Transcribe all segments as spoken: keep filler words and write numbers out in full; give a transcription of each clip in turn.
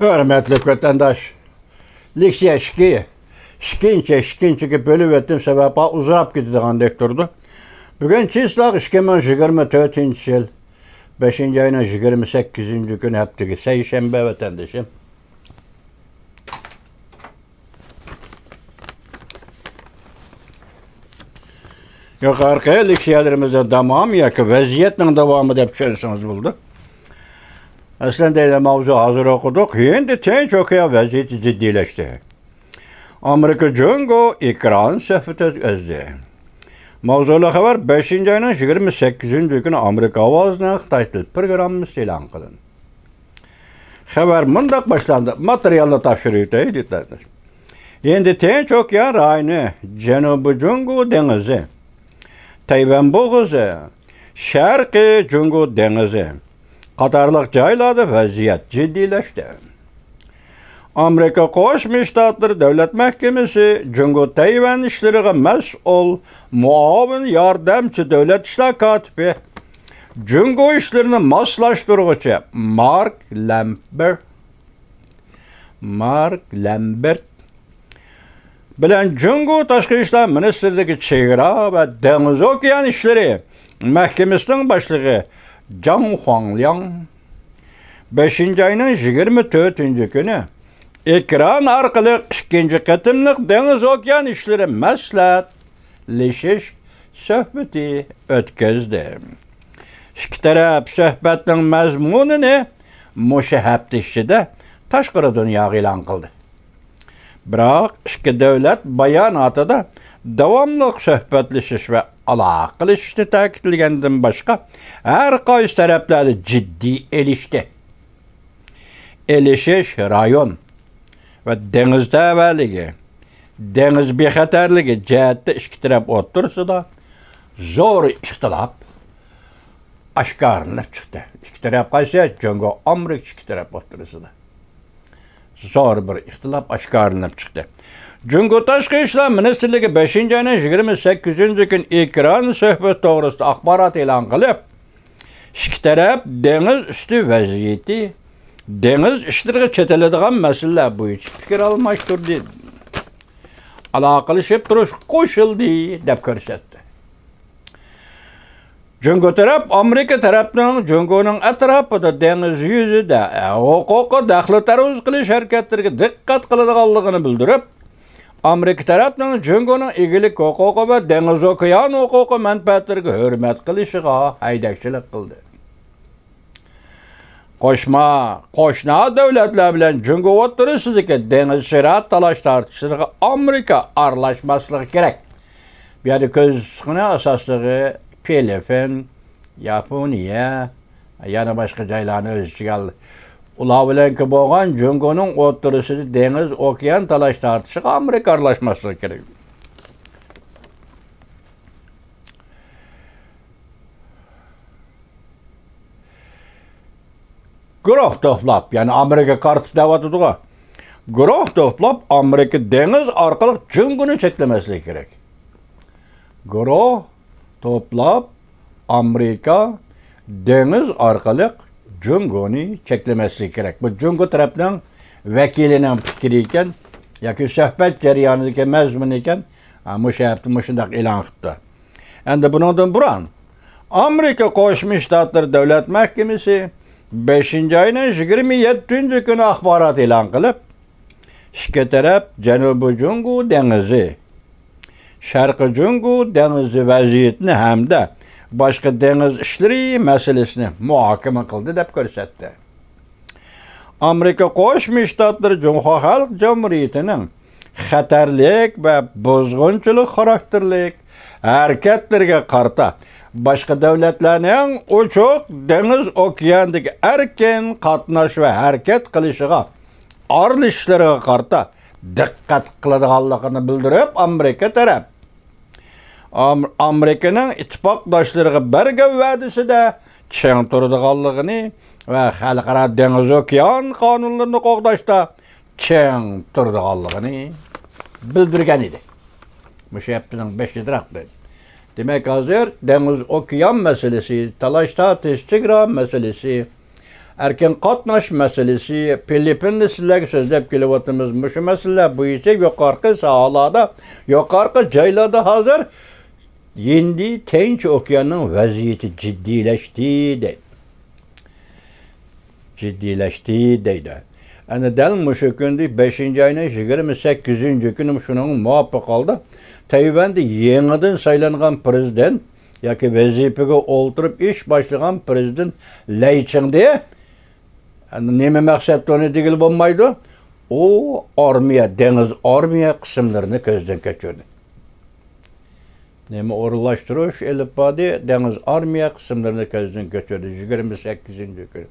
ھۆرمەتلىك ۋەتەنداش، لېكسىيە ئىككى، ئىككىنچى، ئىككىنچىگە بۆلۈۋەتتىم، سەۋەبى ئۇزىراپ كېتىدىغاندەك تۇرىدۇ. بۈگۈن چىسلاق ئىككى مىڭ يىگىرمە تۆتىنچى يىل، بەشىنچى ئاينىڭ يىگىرمە سەككىزىنچى كۈنى، ھەپتىگە سەيشەنبە، ۋەتەندىشىم. يۇقىرىقى لېكسىيەلىرىمىزنىڭ داۋامى ياكى ۋەزىيەتنىڭ داۋامى دەپ چۈشەنسىڭىز بولىدۇ. ئەسلىدە دەيدۇ، ماۋزۇ ھازىر ئوقۇدۇق. ھىندى تىنچ ئوكيان ۋەزىيىتى جىددىيلەشتى. ئامېرىكا جۇڭگو ئېكران سۆھبىتى ئۆتكۈزدى. ماۋزۇلۇق خەۋەر بەشىنچى ئاينىڭ يىگىرمە سەككىزىنچى كۈنى ئامېرىكا ئاۋازىنىڭ خىتاي تىل پروگراممىسى ئېلان قىلىندى. خەۋەر مۇنداق باشلاندى. ماتېرىيالنى تاپشۇرۇۋېتەي، دېدى. ھىندى تىنچ ئوكيان رايونى، جەنۇبىي جۇڭگو دېڭىزى، تەيۋەن بوغۇزى، شەرقىي جۇڭگو دېڭىزى قاتارلىق جايلاردا ۋەزىيەت جىددىيلەشتى. ئامېرىكا قوشما شتاتلىرى دۆلەت مەھكىمىسى جۇڭگو تەيۋەن ئىشلىرىغا مەسئۇل مۇئاۋىن ياردەمچى دۆلەت ئىشلار كاتىپى، جۇڭگو ئىشلىرىنى ماسلاشتۇرغۇچى مارك لەمبېرت، مارك لەمبېرت بىلەن جۇڭگو تاشقى ئىشلار مىنىستىرلىكى چېگرا ۋە دېڭىز ئوكيان ئىشلىرى مەھكىمىسىنىڭ باشلىقى جاڭ خۇاڭلياڭ بەشىنچى ئاينىڭ يىگىرمە تۆتىنچى كۈنى ئېكران ئارقىلىق ئىككىنچى قېتىملىق دېڭىز ئوكيان ئىشلىرى مەسلىھەتلىشىش سۆھبىتى ئۆتكۈزدى. ئىككى تەرەپ سۆھبەتنىڭ مەزمۇنىنى مۇشۇ ھەپتە ئىچىدە تاشقىرى دۇنياغا ئېلان قىلدى. بىراق ئىككى دۆلەت باياناتىدا داۋاملىق سۆھبەتلىشىش ۋە ئالاقىلىشىشنى تەكىتلىگەندىن باشقا، ھەر قايسى تەرەپلەردە جىددىي ئېلىشتى. ئېلىشىش رايون ۋە دېڭىز تەۋەلىكى، دېڭىز بىخەتەرلىكى جەھەتتە ئىككى تەرەپ ئوتتۇرىسىدا زور ئىختىلاپ ئاشكارىلىنىپ چىقتى. ئىككى تەرەپ قايسى؟ جۇڭگو، ئامېرىكا ئىككى تەرەپ ئوتتۇرىسىدا زور بىر ئىختىلاپ ئاشكارىلىنىپ چىقتى. جۇڭگو تاشقى ئىشلار مىنىستىرلىكى بەشىنچى ئاينىڭ يىگىرمە سەككىزىنچى كۈنى ئېكران سۆھبەت توغرىسىدا ئاخبارات ئېلان قىلىپ، ئىككى تەرەپ دېڭىز ئۈستى ۋەزىيىتى، دېڭىز ئىشلىرىغا چېتىلىدىغان مەسىلىلەر بويىچە پىكىر ئالماشتۇردى، ئالاقىلىشىپ تۇرۇشقا قوشۇلدى، دەپ كۆرسەتتى. جۇڭگو تەرەپ ئامېرىكا تەرەپنىڭ جۇڭگونىڭ ئەتراپىدا دېڭىز يۈزىدە ھوقۇققا دەخلى تەرۇز قىلىش ھەرىكەتلىرىگە دىققەت قىلىدىغانلىقىنى بىلدۈرۈپ، ئامېرىكا تەرەپنىڭ جۇڭگونىڭ ئىگىلىك ھوقۇقى ۋە دېڭىز ئوكيان ھوقۇقى مەنپەئەتلىرىگە ھۆرمەت قىلىشىغا ھەيدەكچىلىك قىلدى. قوشما، قوشنا دۆلەتلەر بىلەن جۇڭگو ئوتتۇرىسىدىكى دېڭىز شىرائەت تالاش تارتىشلىرىغا ئامېرىكا ئارىلاشماسلىقى كېرەك. بۇ يەردە كۆز قىسقىنى ئاساسلىقى فىلىپپىن، ياپونىيە، يەنە باشقا جايلارنى ئۆز ئىچىگە ئالدى. ئۇلار بىلەنكى بولغان جۇڭگونىڭ ئوتتۇرىسىدا دېڭىز، ئوكيان تالاش تارتىشىغا ئامېرىكا ئارىلاشماسلىقى كېرەك. گۇرۇھ توپلاپ، يەنى ئامېرىكا قارىتىپ دەۋاتىدىغۇ. گۇرۇھ توپلاپ، ئامېرىكا دېڭىز ئارقىلىق جۇڭگونى چەكلىمەسلىكى كېرەك. گۇرۇھ توپلاپ، ئامېرىكا دېڭىز ئارقىلىق جۇڭگونى چەكلىمەسلىكى كېرەك. بۇ جۇڭگو تەرەپنىڭ ۋەكىلىنىڭ پىكرى ئىكەن، ياكى سۆھبەت جەريانىدىكى مەزمۇن ئىكەن. ھە، مۇشۇ ھەپتە مۇشۇنداق ئېلان قىپتۇ. ئەمدى بۇنىڭدىن بۇرۇن، ئامېرىكا قوشما شتاتلىرى دۆلەت مەھكىمىسى بەشىنچى ئاينىڭ يىگىرمە يەتتىنچى كۈنى ئاخبارات ئېلان قىلىپ، ئىككى تەرەپ جەنۇبىي جۇڭگو دېڭىزى، شەرقىي جۇڭگو دېڭىزى ۋەزىيىتىنى ھەمدە باشقا دېڭىز ئىشلىرى مەسىلىسىنى مۇھاكىمە قىلدى، دەپ كۆرسەتتى. ئامېرىكا قوشما شتاتلىرى جۇڭخۇا خەلق جۇمھۇرىيىتىنىڭ خەتەرلىك ۋە بۇزغۇنچىلىق خاراكتېرلىك ھەرىكەتلىرىگە قارىتا، باشقا دۆلەتلەرنىڭ ئوچۇق دېڭىز ئوكياندىكى ئەركىن قاتناش ۋە ھەرىكەت قىلىشىغا ئارىلىشىشلىرىغا قارىتا دىققەت قىلىدىغانلىقىنى بىلدۈرۈپ، ئامېرىكا تەرەپ ئام-، ئامېرىكىنىڭ ئىتتىپاقداشلىرىغا بەرگەن ۋەدىسىدە چىڭ تۇرىدىغانلىقىنى ۋە خەلقئارا دېڭىز ئوكيان قانۇنلىرىنى قوغداشتا چىڭ تۇرىدىغانلىقىنى بىلدۈرگەن ئىدى. مۇشۇ ھەپتىنىڭ بەشىدىراق بىلەن. دېمەك، ھازىر دېڭىز ئوكيان مەسىلىسى، تالاش تارتىش، چېگرا مەسىلىسى، ئەركىن قاتناش مەسىلىسى، فىلىپپىننى سىزلەرگە سۆزلەپ كېلىۋاتىمىز. مۇشۇ مەسىلىلەر بويىچە يۇقىرىقى ساھەلەردە، يۇقىرىقى جايلاردا ھازىر ھىندى تىنچ ئوكياننىڭ ۋەزىيىتى جىددىيلەشتى دەيدۇ. جىددىيلەشتى دەيدۇ. ئەنە دەل مۇشۇ كۈندە، بەشىنچى ئاينىڭ يىگىرمە سەككىزىنچى كۈنى، شۇنىڭغا مۇۋاپىق ھالدا تەيۋەندە يېڭىدىن سايلانغان پىرېزىدېنت ياكى ۋەزىپىگە ئولتۇرۇپ ئىش باشلىغان پىرېزىدېنت لەي چىڭدې، ئەنە نېمە مەقسەتتە ئۇنى دېگىلى بولمايدۇ؟ ئۇ ئارمىيە، دېڭىز ئارمىيە قىسىملىرىنى كۆزدىن كەچۈردى. نېمە ئورۇنلاشتۇرۇش ئېلىپ باردى، دېڭىز ئارمىيە قىسىملىرىنى كۆزدىن كەچۈردى. يىگىرمە سەككىزىنچى كۈنى.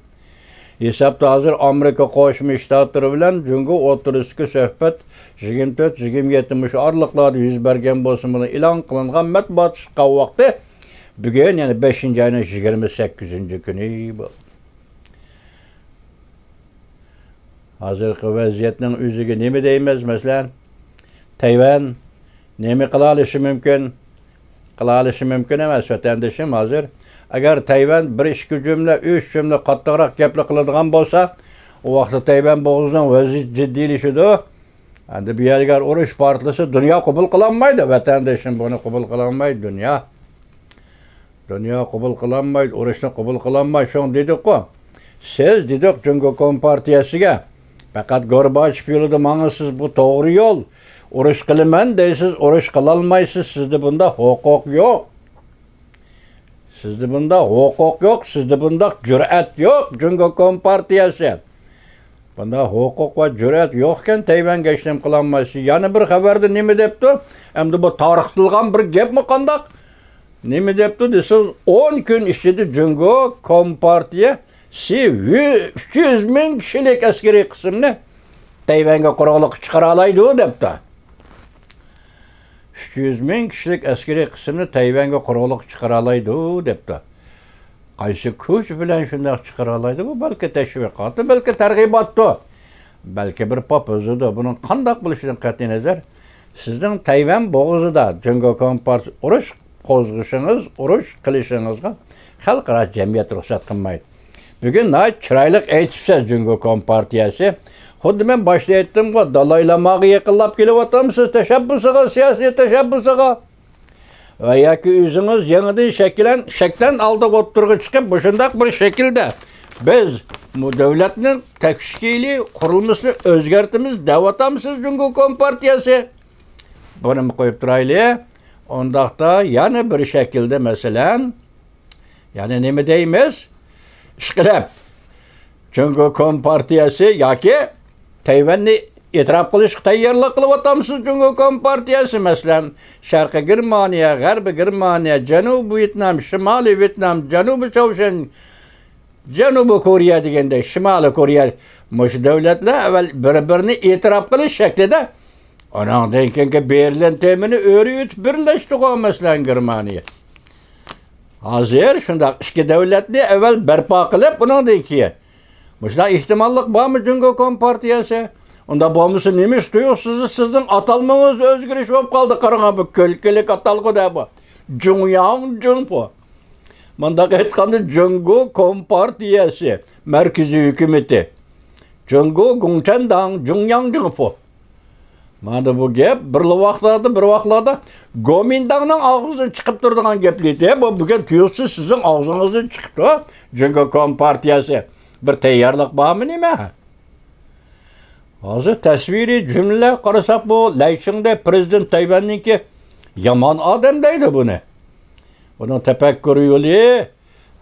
ھېسابتا ھازىر ئامېرىكا قوشما شتاتلىرى بىلەن جۇڭگو ئوتتۇرىسىدىكى سۆھبەت يىگىرمە تۆت، يىگىرمە يەتتە مۇشۇ ئارىلىقلاردا يۈز بەرگەن بولسىمۇ، ئېلان قىلىنغان مەتبۇئات چىققان ۋاقتى بۈگۈن، يەنى بەشىنچى ئاينىڭ يىگىرمە سەككىزىنچى كۈنى بولدى. ھازىرقى ۋەزىيەتنىڭ ئۆزىگە نېمە دەيمىز؟ مەسىلەن، تەيۋەن نېمە قىلالىشى مۇمكىن؟ قىلالىشى مۇمكىن ئەمەس، ۋەتەندىشىم. ھازىر ئەگەر تەيۋەن بىر ئىككى جۈملە، ئۈچ جۈملە قاتتىقراق گەپلا قىلىدىغان بولسا، ئۇ ۋاقىتتا تەيۋەن بوغۇزىنىڭ ۋەزىيىتى جىددىيلىشىدۇ. ئەمدى بۇ يەرگە ئۇرۇش پارتلىسا، دۇنيا قوبۇل قىلالمايدۇ، ۋەتەندىشىم، بۇنى قوبۇل قىلالمايدۇ دۇنيا. دۇنيا قوبۇل قىلالمايدۇ، ئۇرۇشنى قوبۇل قىلالمايدۇ. شۇڭا دېدۇققۇ، سىز دېدۇق جۇڭگو كومپارتىيەسىگە، پەقەت گورباچېف يولىدا ماڭىسىز، بۇ توغرا يول. ئۇرۇش قىلىمەن دەيسىز، ئۇرۇش قىلالمايسىز، سىزدە بۇنداق ھوقۇق يوق. سىزدە بۇنداق ھوقۇق يوق، سىزدە بۇنداق جۈرئەت يوق، جۇڭگو كومپارتىيەسى. بۇنداق ھوقۇق ۋە جۈرئەت يوقكەن، تەيۋەنگە ھېچنېمە قىلالمايسىز. يەنە بىر خەۋەردە نېمە دەپتۇ؟ ئەمدى بۇ تارىختىلغان بىر گەپمۇ قانداق؟ نېمە دەپتۇ دېسىڭىز، ئون كۈن ئىچىدە جۇڭگو كومپارتىيەسى ئۈچ يۈز مىڭ كىشىلىك ئەسكىرىي قىسىمنى تەيۋەنگە قۇرۇقلۇققا چىقىرالايدۇ دەپتۇ. ئۈچ يۈز مىڭ كىشىلىك ئەسكىرىي قىسىمنى تەيۋەنگە قۇرۇقلۇققا چىقىرالايدۇ دەپتۇ. قايسى كۈچ بىلەن شۇنداق چىقىرالايدۇ؟ بۇ بەلكى تەشۋىقاتتۇ، بەلكى تەرغىباتتۇ، بەلكى بىر پاپىزىدۇ. بۇنىڭ قانداق بولۇشىدىن قەتئىينەزەر، سىزنىڭ تەيۋەن بوغۇزىدا جۇڭگو كومپارتىيە ئۇرۇش قوزغىشىڭىز، ئۇرۇش قىلىشىڭىزغا خەلقئارا جەمئىيەت رۇخسەت قىلمايدۇ. بۈگۈن ناھايىتى چىرايلىق ئېيتىپسىز، جۇڭگو كومپارتىيەسى. خۇددى مەن باشتا ئېيتتىمغۇ، دالاي لاماغا يېقىنلاپ كېلىۋاتامسىز، تەشەببۇسىغا، سىياسىي تەشەببۇسىغا. ۋە ياكى ئۆزىڭىز يېڭىدىن شەكىللەن-، شەكلەن ئالدىغا ئوتتۇرىغا چىقىپ، مۇشۇنداق بىر شەكىلدە بىز بۇ دۆلەتنىڭ تەشكىلىي قۇرۇلمىسىنى ئۆزگەرتىمىز دەۋاتامسىز، جۇڭگو كومپارتىيەسى؟ بۇنىمۇ قويۇپ تۇرايلى. ئۇنداقتا يەنە بىر شەكىلدە، مەسىلەن، يەنە نېمە دەيمىز؟ ئىشقىلىپ، جۇڭگو كومپارتىيەسى ياكى تەيۋەننى ئېتىراپ قىلىشقا تەييارلىق قىلىۋاتامسىز؟ جۇڭگو كومپارتىيەسى، مەسىلەن، شەرقىي گېرمانىيە، غەربىي گېرمانىيە، جەنۇبىي ۋيېتنام، شىمالىي ۋيېتنام، جەنۇبىي چاۋشيەن، جەنۇبىي كورېيە دېگەندەك، شىمالىي كورېيە، مۇشۇ دۆلەتلەر ئەۋۋەل بىر-بىرىنى ئېتىراپ قىلىش شەكلىدە، ئۇنىڭدىن كېيىنكى بېرلىن تېمىنى ئۆرە ئۆتۈپ بىرلەشتىغۇ، مەسىلەن، گېرمانىيە. ھازىر شۇنداق ئىككى دۆلەتنى ئەۋۋەل بەرپا قىلىپ، ئۇنىڭدىن كېيىن، مۇشۇنداق ئېھتىماللىق بارمۇ جۇڭگو كومپارتىيەسى؟ ئۇنداق بولمىسا، نېمىشقا تۇيۇقسىزلا سىزنىڭ ئاتالمىڭىز ئۆزگىرىش بولۇپ قالدى؟ قاراڭ، بۇ كۈلكىلىك ئاتالغۇ-دە بۇ. جۇڭياڭ جىڭفۇ. مۇنداق ئېيتقاندا، جۇڭگو كومپارتىيەسى مەركىزىي ھۆكۈمىتى. جۇڭگو گوڭچەنداڭ جۇڭياڭ جىڭفۇ. مانا بۇ گەپ بىرلا ۋاقىتلاردا، بىر ۋاقىتلاردا گومىنداڭنىڭ ئاغزىدىن چىقىپ تۇرىدىغان گەپلىدى. بۇ بۈگۈن تۇيۇقسىز سىزنىڭ ئاغزىڭىزدىن چىقىپتۇ. جۇڭگو كومپارتىيەسى بىر تەييارلىق بارمۇ نېمە؟ ھازىر تەسۋىرىي جۈملىلەر قارىساق، بۇ لەي چىڭدې پىرېزىدېنت تەيۋەننىڭكى يامان ئادەم دەيدۇ بۇنى. بۇنىڭ تەپەككۇر يولى،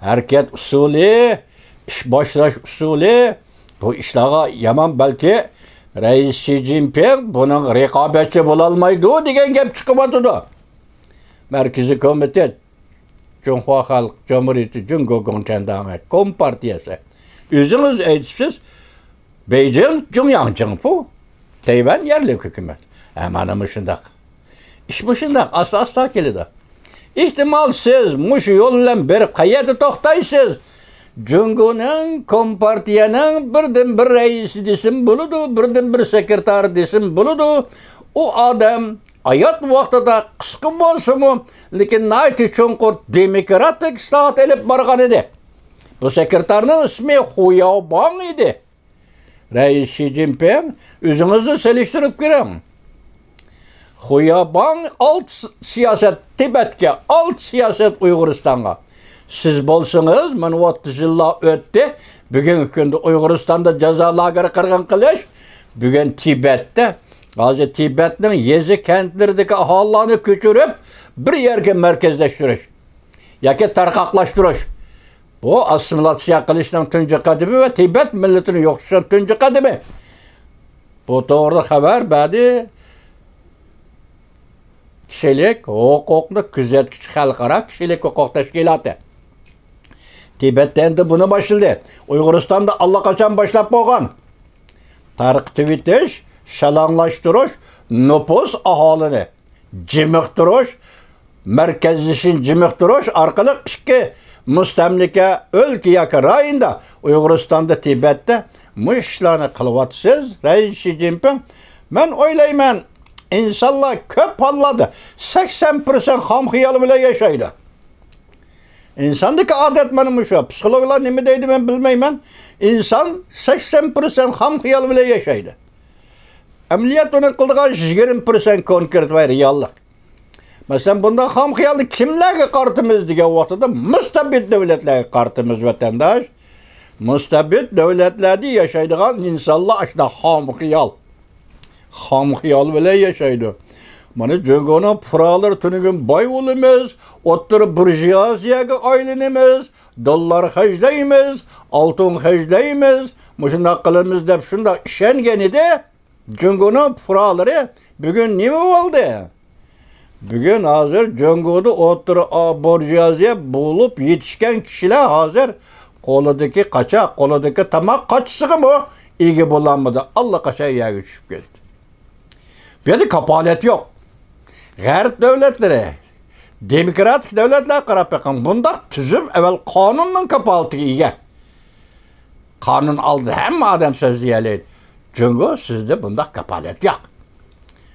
ھەرىكەت ئۇسۇلى، ئىش باشلاش ئۇسۇلى، بۇ ئىشلارغا يامان، بەلكى رەئىس شى جىنپىڭ بۇنىڭغا رىقابەتچى بولالمايدۇ دېگەن گەپ چىقىۋاتىدۇ. مەركىزىي كومىتېت، جۇڭخۇا خەلق جۇمھۇرىيىتى جۇڭگو گوڭچەنداڭى كومپارتىيەسى. ئۆزىڭىز ئېيتىپسىز، بېيجىڭ جۇڭياڭ جىڭفۇ، تەيۋەن يەرلىك ھۆكۈمەت. ھە، مانا مۇشۇنداق. ئىش مۇشۇنداق، ئاستا-ئاستا كېلىدۇ. ئېھتىمال، سىز مۇشۇ يول بىلەن بېرىپ قەيەردە توختايسىز؟ جۇڭگونىڭ، كومپارتىيەنىڭ بىردىنبىر رەئىسى دېسىمۇ بولىدۇ، بىردىنبىر سېكرېتارى دېسىمۇ بولىدۇ. ئۇ ئادەم ھايات ۋاقتىدا قىسقا بولسىمۇ، لېكىن ناھايىتى چوڭقۇر دېموكراتىك ئىسلاھات ئېلىپ بارغان ئىدى. بۇ سېكرېتارنىڭ ئىسمى خۇياۋباڭ ئىدى. رەئىس شى جىنپىڭ، ئۆزىڭىزنى سېلىشتۇرۇپ كۆرۈڭ. خۇياۋباڭ ئالتە س-، سىياسەت تىبەتكە، ئالتە سىياسەت ئۇيغۇرىستانغا. سىز بولسىڭىز، مانا ئوتتۇز يىللار ئۆتتى. بۈگۈنكى كۈندە ئۇيغۇرىستاندا جازا لاگېرى، قىرغىن قىلىش. بۈگۈن تىبەتتە، ھازىر تىبەتنىڭ يېزا كەنتلىرىدىكى ئاھالىلەرنى كۆچۈرۈپ، بىر يەرگە مەركەزلەشتۈرۈش ياكى تارقاقلاشتۇرۇش. بۇ ئاسسىمىلياتسىيە قىلىشنىڭ تۇنجى قەدىمى ۋە تىبەت مىللىتىنى يوقىتىشنىڭ تۇنجى قەدىمى. بۇ توغرىدا خەۋەر بەردى كىشىلىك ھوقۇقنى كۆزەتكۈچى خەلقئارا كىشىلىك ھوقۇق تەشكىلاتى. تىبەتتە ئەمدى بۇنى باشلىدى. ئۇيغۇرىستاندا ئاللىقاچان باشلاپ بولغان. تارقىتىۋېتىش، شالاڭلاشتۇرۇش، نوپۇس ئاھالىنى جىمىقتۇرۇش، مەركەزلىشىشنى جىمىقتۇرۇش ئارقىلىق ئىككى مۇستەملىكە ئۆلكە ياكى رايوندا، ئۇيغۇرىستاندا، تىبەتتە مۇشۇ ئىشلارنى قىلىۋاتىسىز، رەئىس شى جىنپىڭ. مەن ئويلايمەن، ئىنسانلار كۆپ ھاللاردا سەكسەن پىرسەنت خام خىيال بىلەن ياشايدۇ. ئىنساندىكى ئادەت مانا مۇشۇ. پسىخولوگلار نېمە دەيدۇ، مەن بىلمەيمەن. ئىنسان سەكسەن پىرسەنت خام خىيال بىلەن ياشايدۇ. ئەمەلىيەت ئۇنى قىلىدىغان يىگىرمە پىرسەنت كونكرېت ۋە رېئاللىق. مەسىلەن، بۇنداق خام خىيالنى كىملەرگە قارىتىمىز دېگەن ۋاقتىدا، مۇستەبىت دۆلەتلەرگە قارىتىمىز، ۋەتەنداش. مۇستەبىت دۆلەتلەردە ياشايدىغان ئىنسانلار ئاشۇنداق خام خىيال. خام خىيال بىلەن ياشايدۇ. مانا، جۇڭگونىڭ پۇقرالىرى تۈنۈگۈن باي بولىمىز، ئوتتۇرا بۇرژۇئازىيەگە ئايلىنىمىز، دوللار خەجلەيمىز، ئالتۇن خەجلەيمىز، مۇشۇنداق قىلىمىز دەپ شۇنداق ئىشەنگەن ئىدى. جۇڭگونىڭ پۇقرالىرى بۈگۈن نېمە بولدى؟ بۈگۈن ھازىر جۇڭگودا ئوتتۇرا ئا-، بۇرژۇئازىيە بولۇپ يېتىشكەن كىشىلەر ھازىر قولىدىكى قاچا، قولىدىكى تاماق قاچىسىغىمۇ ئىگە بولالمىدى. ئاللىقاچان يەرگە چۈشۈپ كەتتى. بۇ يەردە كاپالەت يوق. غەرب دۆلەتلىرى، دېموكراتىك دۆلەتلەرگە قاراپ بېقىڭ. بۇنداق تۈزۈم ئەۋەل قانۇننىڭ كاپالىتىگە ئىگە. قانۇن ئالدىدا ھەممە ئادەم سۆزلىيەلەيدۇ. جۇڭگو سىزدە بۇنداق كاپالەت يوق.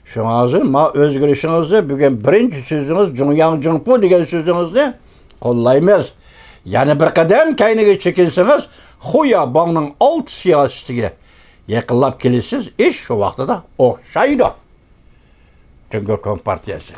شۇڭا ھازىر ما ئۆزگىرىشىڭىزنى، بۈگۈن بىرىنچى سۆزىڭىز جۇڭياڭ جۇڭپۇ دېگەن سۆزىڭىزنى قوللايمىز. يەنە بىر قەدەم كەينىگە چېكىنسىڭىز، خۇيا باڭنىڭ ئالتە سىياسىتىگە يېقىنلاپ كېلىسىز، ئىش شۇ ۋاقتىدا ئوخشايدۇ. جۇڭگو كومپارتىيەسى.